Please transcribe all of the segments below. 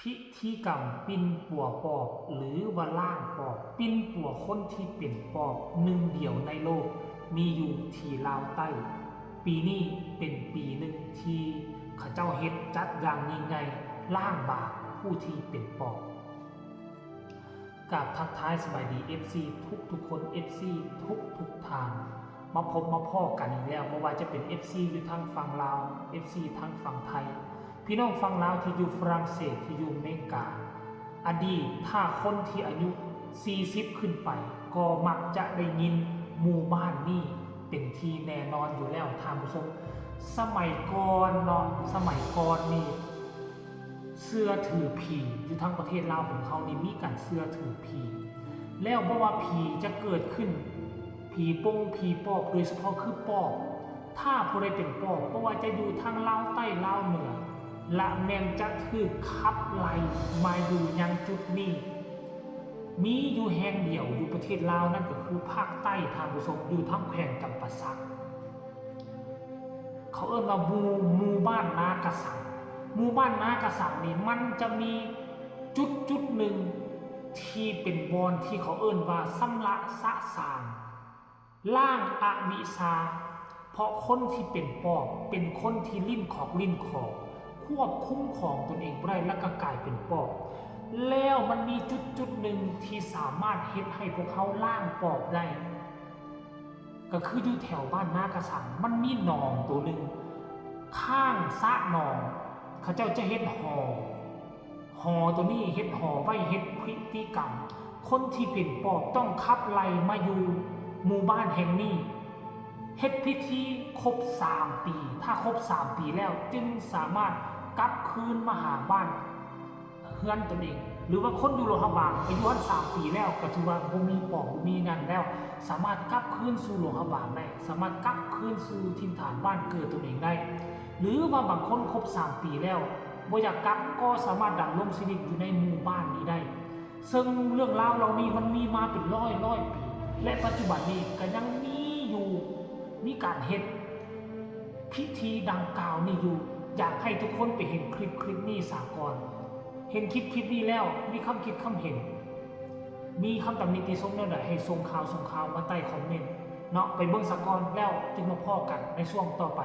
ພິທີກຳປິ່ນປົວປອບ ຫຼືວ່າລ້າງປອບ, ປິ່ນປົວຄົນທີ່ເປັນປອບໜຶ່ງດຽວໃນໂລກ ມີຢູ່ທີ່ລາວໃຕ້. ປີນີ້ເປັນປີໜຶ່ງທີ່ເຂົາເຈົ້າເຮັດຈັດຢ່າງຍິ່ງໃຫຍ່ ລ້າງບາບຜູ້ທີ່ເປັນປອບ. ກາບທັກທາຍສະບາຍດີ ເອັຟຊີ ທຸກໆຄົນ ເອັຟຊີ ທຸກໆທ່ານ ມາພົບມາພໍ້ກັນອີກແລ້ວ, ບໍ່ວ່າຈະເປັນ ເອັຟຊີ ຢູ່ທາງຝັ່ງລາວ, ເອັຟຊີ ທາງຝັ່ງໄທ, ພີ່ນ້ອງຝັ່ງລາວທີ່ຢູ່ຝຣັ່ງເສດ, ທີ່ຢູ່ເມກາ. ອະດີດ ຖ້າຄົນທີ່ອາຍຸສີ່ສິບຂຶ້ນໄປ ກໍມັກຈະໄດ້ຍິນໝູ່ບ້ານນີ້ເປັນທີ່ແນ່ນອນຢູ່ແລ້ວທ່ານຜູ້ຊົມ. ສະໄໝກ່ອນເນາະ, ສະໄໝກ່ອນນີ້ ເຊື່ອຖືຜີ, ຢູ່ທາງປະເທດລາວຂອງເຮົານີ້ມີການເຊື່ອຖືຜີ ແລ້ວບໍ່ວ່າຜີຈະເກີດຂຶ້ນ, ຜີປົງ ຜີປອບ, ໂດຍສະເພາະຄືປອບ, ຖ້າຜູ້ໃດເປັນປອບ ບໍ່ວ່າຈະຢູ່ທາງລາວໃຕ້ ລາວເໜືອ ລະແມ່ນຈະຖືກຂັບໄລ່ມາຢູ່ຍັງຈຸດນີ້. ມີຢູ່ແຫ່ງດຽວຢູ່ປະເທດລາວ, ນັ້ນກໍຄືພາກໃຕ້ທ່ານຜູ້ຊົມ, ຢູ່ທາງແຂວງຈຳປາສັກ. ເຂົາເອີ້ນວ່າໝູ່ ໝູ່ບ້ານນາກະສັງ. ໝູ່ບ້ານນາກະສັງນີ້ ມັນຈະມີຈຸດຈຸດໜຶ່ງທີ່ເປັນບ່ອນທີ່ເຂົາເອີ້ນວ່າຊຳລະສະສາງ, ລ້າງອະວິຊາ, ເພາະຄົນທີ່ເປັນປອບ ເປັນຄົນທີ່ຫຼິ້ນຂອກຫຼິ້ນຂອງ, ຄວບຄຸມຂອງຕົນເອງບໍ່ໄດ້ ແລ້ວກໍກາຍເປັນປອບ. ແລ້ວມັນມີຈຸດຈຸດໜຶ່ງທີ່ສາມາດເຮັດໃຫ້ພວກເຮົາລ້າງປອບໄດ້. ກໍຄືຢູ່ແຖວບ້ານນາກະສັງ ມັນມີໜອງໂຕໜຶ່ງ ຂ້າງສະໜອງ ເຂົາເຈົ້າຈະເຮັດຫໍ, ຫໍໂຕນີ້ເຮັດຫໍໄວ້ເຮັດພິທີກຳ. ຄົນທີ່ເປັນປອບຕ້ອງຂັບໄລ່ມາຢູ່ໝູ່ບ້ານແຫ່ງນີ້ ເຮັດພິທີຄົບສາມປີ, ຖ້າຄົບສາມປີແລ້ວຈຶ່ງສາມາດກັບຄືນມາຫາບ້ານ ເຮືອນຕົນເອງ ຫຼືວ່າຄົນຢູ່ຫຼວງພະບາງ ໄປຢູ່ຫັ້ນສາມປີແລ້ວ ກໍຖືວ່າບໍ່ມີປອບ ບໍ່ມີຫຍັງແລ້ວ ສາມາດກັບຄືນສູ່ຫຼວງພະບາງໄດ້, ສາມາດກັບຄືນສູ່ຖິ່ນຖານບ້ານເກີດຕົນເອງໄດ້ ຫຼືວ່າບາງຄົນຄົບສາມປີແລ້ວ ບໍ່ຢາກກັບ ກໍສາມາດດຳລົງຊີວິດຢູ່ໃນໝູ່ບ້ານນີ້ໄດ້. ເຊິ່ງເລື່ອງລາວເຫຼົ່ານີ້ມັນມີມາເປັນຮ້ອຍໆປີ ແລະ ປັດຈຸບັນນີ້ກໍຍັງມີຢູ່, ມີການເຮັດພິທີດັ່ງກ່າວນີ້ຢູ່. ຢາກໃຫ້ທຸກຄົນໄປເຫັນຄລິບ ຄລິບນີ້ສາກ່ອນ. ເຫັນຄລິບ ຄລິບນີ້ແລ້ວ ມີຄຳຄິດຄຳເຫັນ, ມີຄຳຕຳນິຕິຊົມແນວໃດ ໃຫ້ສົ່ງຂ່າວ ສົ່ງຂ່າວມາໃຕ້ຄອມເມັນເນາະ. ໄປເບິ່ງສາກ່ອນ ແລ້ວຈຶ່ງມາພໍ້ກັນໃນຊ່ວງຕໍ່ໄປ.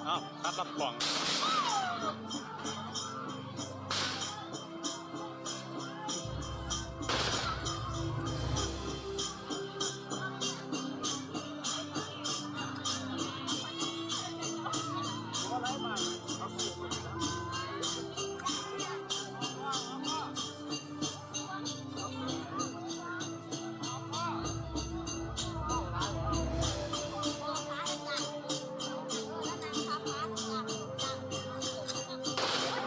ອ້າວ ຄັດລັບຂອງ. ໂອ້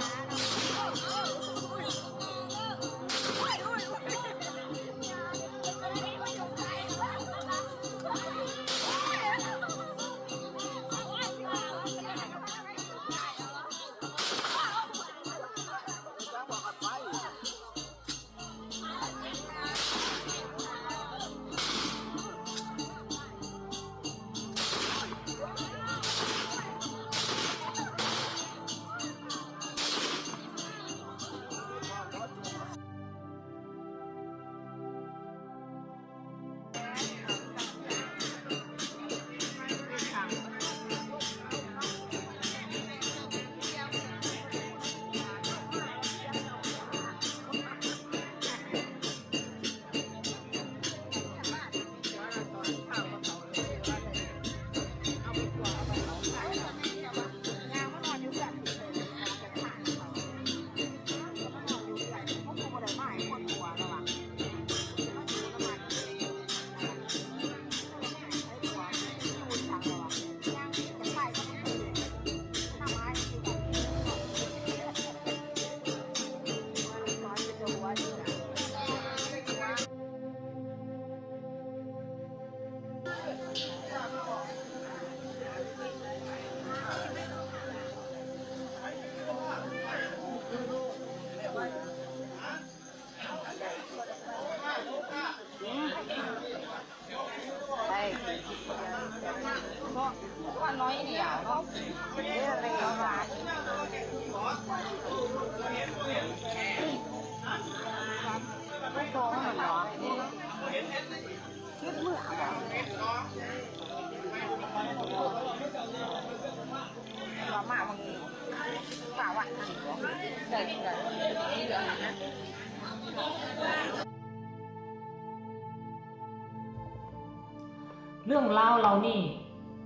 ເລື່ອງລາວເຫຼົ່ານີ້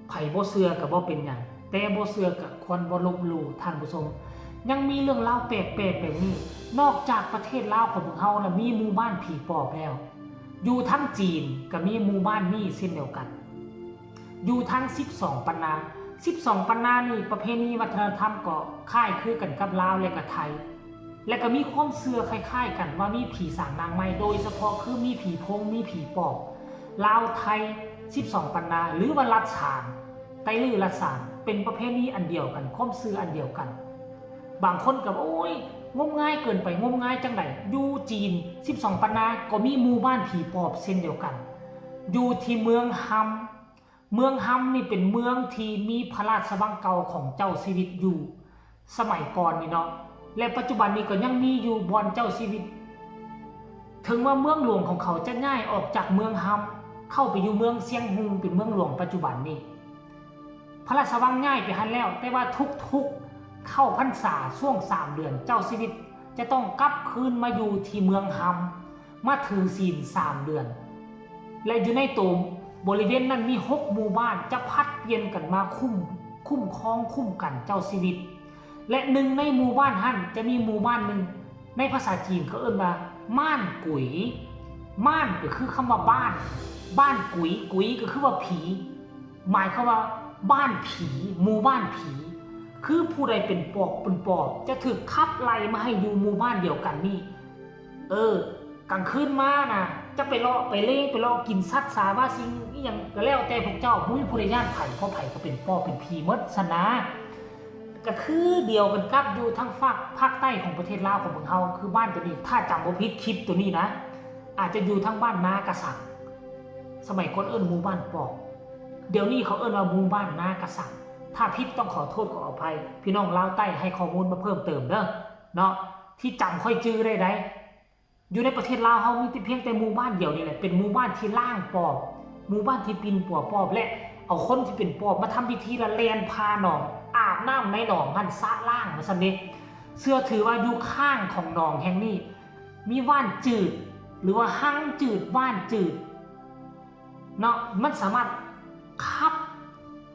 ໃຜບໍ່ເຊື່ອກໍບໍ່ເປັນຫຍັງ, ແຕ່ບໍ່ເຊື່ອກໍຄວນບໍ່ລົບຫຼູ່ ທ່ານຜູ້ຊົມ. ຍັງມີເລື່ອງລາວແປກໆແບບນີ້. ນອກຈາກປະເທດລາວຂອງພວກເຮົາລະ ມີໝູ່ບ້ານຜີປອບແລ້ວ, ຢູ່ທາງຈີນກໍມີໝູ່ບ້ານນີ້ເຊັ່ນດຽວກັນ. ຢູ່ທາງສິບສອງປັນນາ, ສິບສອງປັນນານີ້ ປະເພນີວັດທະນະທຳກໍຄ້າຍຄືກັນກັບລາວ ແລະ ກະໄທ ແລະ ກໍມີຄວາມເຊື່ອຄ້າຍໆກັນວ່າມີຜີສາງນາງໄມ້, ໂດຍສະເພາະຄືມີຜີໂພງ ມີຜີປອບ. ລາວ ໄທ ສິບສອງປັນນາ ຫຼືວ່າລັດສານ, ໄຕລືລັດສານ ເປັນປະເພນີອັນດຽວກັນ, ຄວາມເຊື່ອອັນດຽວກັນ. ບາງຄົນກໍວ່າ ໂອ້ຍ ງົມງາຍເກີນໄປ. ງົມງາຍຈັ່ງໃດ? ຢູ່ຈີນ ສິບສອງປັນນາກໍມີໝູ່ບ້ານຜີປອບເຊັ່ນດຽວກັນ, ຢູ່ທີ່ເມືອງຮຳ. ເມືອງຮຳນີ້ເປັນເມືອງທີ່ມີພະລາຊະວັງເກົ່າຂອງເຈົ້າຊີວິດຢູ່ສະໄໝກ່ອນນີ້ເນາະ ແລະ ປັດຈຸບັນນີ້ກໍຍັງມີຢູ່ບ່ອນເຈົ້າຊີວິດ. ເຖິງວ່າເມືອງຫຼວງຂອງເຂົາຈະຍ້າຍອອກຈາກເມືອງຮຳ ເຂົ້າໄປຢູ່ເມືອງຊຽງຮຸ່ງ ເປັນເມືອງຫຼວງປັດຈຸບັນນີ້, ພະລາຊະວັງຍ້າຍໄປຫັ້ນແລ້ວ, ແຕ່ວ່າທຸກໆເຂົ້າພັນສາຊ່ວງສາມເດືອນ ເຈົ້າຊີວິດຈະຕ້ອງກັບຄືນມາຢູ່ທີ່ເມືອງຮຳ ມາຖືສິນສາມເດືອນ ແລະ ຢູ່ໃນໂຕບໍລິເວນນັ້ນມີຫົກໝູ່ບ້ານ ຈະຜັດປ່ຽນກັນມາຄຸ້ມ ຄຸ້ມຄອງ ຄຸ້ມກັນເຈົ້າຊີວິດ ແລະ ໜຶ່ງໃນໝູ່ບ້ານຫັ້ນຈະມີໝູ່ບ້ານໜຶ່ງ ໃນພາສາຈີນເຂົາເອີ້ນວ່າ ມ່ານກຸຍ. ມ່ານກໍຄືຄຳວ່າບ້ານ, ບ້ານກຸຍ, ກຸຍກໍຄືວ່າຜີ, ໝາຍຄວາມວ່າບ້ານຜີ, ໝູ່ບ້ານຜີ. ຄືຜູ້ໃດເປັນປອບເປັນປອບ ຈະຖືກຂັບໄລ່ມາໃຫ້ຢູ່ໝູ່ບ້ານດຽວກັນນີ້. ເອີ ກາງຄືນມານະ ຈະໄປເລາະໄປເລງ ໄປເລາະກິນສັດສາວາສິ່ງອີ່ຫຍັງກໍແລ້ວແຕ່ພວກເຈົ້າ, ບໍ່ມີຜູ້ໃດຢ້ານໃຜ, ເພາະໃຜກໍເປັນປອບເປັນຜີໝົດຊັ້ນນາ. ກໍຄືດຽວກັນກັບຢູ່ທາງຟາກພາກໃຕ້ຂອງປະເທດລາວຂອງພວກເຮົາ, ຄືບ້ານໂຕນີ້ ຖ້າຈຳບໍ່ຜິດ ຄລິບໂຕນີ້ນະ ອາດຈະຢູ່ທາງບ້ານນາກະສັກ, ສະໄໝກ່ອນເອີ້ນໝູ່ບ້ານປອບ, ດຽວນີ້ເຂົາເອີ້ນວ່າໝູ່ບ້ານນາກະສັກ. ຖ້າຜິດຕ້ອງຂໍໂທດຂໍອະໄພ, ພີ່ນ້ອງລາວໃຕ້ໃຫ້ຂໍ້ມູນມາເພີ່ມເຕີມເດີເນາະ, ທີ່ຈຳຂ້ອຍຈື່ໄດ້ໃດ. ຢູ່ໃນປະເທດລາວເຮົາມີແຕ່ພຽງແຕ່ໝູ່ບ້ານດຽວນີ້ແຫຼະ ເປັນໝູ່ບ້ານທີ່ລ້າງປອບ, ໝູ່ບ້ານທີ່ປິ່ນປົວປອບ ແລະ ເອົາຄົນທີ່ເປັນປອບມາທຳພິທີ ແລ້ວແລ່ນຜ່າໜອງ, ອາບນ້ຳໃນໜອງຫັ້ນ ສະລ້າງວ່າຊັ້ນເດ. ເຊື່ອຖືວ່າຢູ່ຂ້າງຂອງໜອງແຫ່ງນີ້ ມີຫວ່ານຈືດ ຫຼືວ່າຮັງຈືດ, ຫວ່ານຈືດ ເນາະ, ມັນສາມາດຂັບ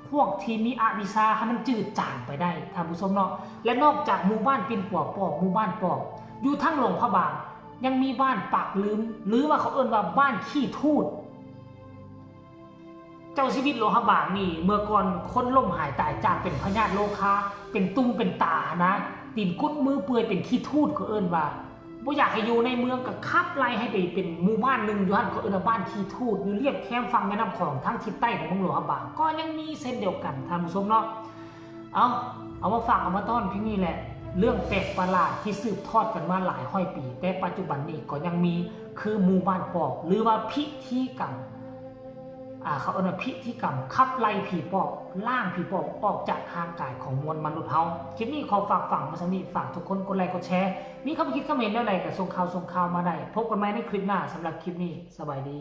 ພວກທີ່ມີອະວິຊາໃຫ້ມັນຈືດຈາງໄປໄດ້ ທ່ານຜູ້ຊົມເນາະ. ແລະ ນອກຈາກໝູ່ບ້ານປິ່ນປົວປອບ, ໝູ່ບ້ານປອບ, ຢູ່ທາງຫຼວງພະບາງ ຍັງມີບ້ານປາກລືມ ຫຼືວ່າເຂົາເອີ້ນວ່າບ້ານຂີ້ທູດ. ເຈົ້າຊີວິດຫຼວງພະບາງນີ້ ເມື່ອກ່ອນຄົນລົ້ມຫາຍຕາຍຈາກເປັນພະຍາດໂລຄາ, ເປັນຕຸ່ມເປັນຕານະ, ຕີນກຸດມືເປື່ອຍ ເປັນຂີ້ທູດ ເຂົາເອີ້ນວ່າ ບໍ່ຢາກໃຫ້ຢູ່ໃນເມືອງ ກໍຂັບໄລ່ໃຫ້ໄປເປັນໝູ່ບ້ານໜຶ່ງຢູ່ຫັ້ນ ເຂົາເອີ້ນວ່າບ້ານຂີ້ທູດ ຢູ່ລຽບແຄມຝັ່ງແມ່ນ້ຳຂອງທາງທິດໃຕ້ຂອງເມືອງຫຼວງພະບາງ ກໍຍັງມີເຊັ່ນດຽວກັນ ທ່ານຜູ້ຊົມເນາະ. ເອົາ ເອົາມາຝາກເອົາມາຕ້ອນພຽງນີ້ແຫຼະ ເລື່ອງແປກປະຫຼາດທີ່ສືບທອດກັນມາຫຼາຍຮ້ອຍປີ ແຕ່ປັດຈຸບັນນີ້ກໍຍັງມີ ຄືໝູ່ບ້ານປອບ ຫຼືວ່າພິທີກຳ ອ່າ ເຂົາເອີ້ນວ່າພິທີກຳຂັບໄລ່ຜີປອບ ລ້າງຜີປອບອອກຈາກຮ່າງກາຍຂອງມວນມະນຸດເຮົາ. ຄລິບນີ້ຂໍຝາກຝັງມາສ່ຳນີ້ ຝາກທຸກຄົນກົດໄລກົດແຊ ມີຄຳຄິດຄຳເຫັນແນວໃດກໍສົ່ງຂ່າວ ສົ່ງຂ່າວມາໄດ້. ພົບກັນໃໝ່ໃນຄລິບໜ້າ, ສຳລັບຄລິບນີ້ ສະບາຍດີ.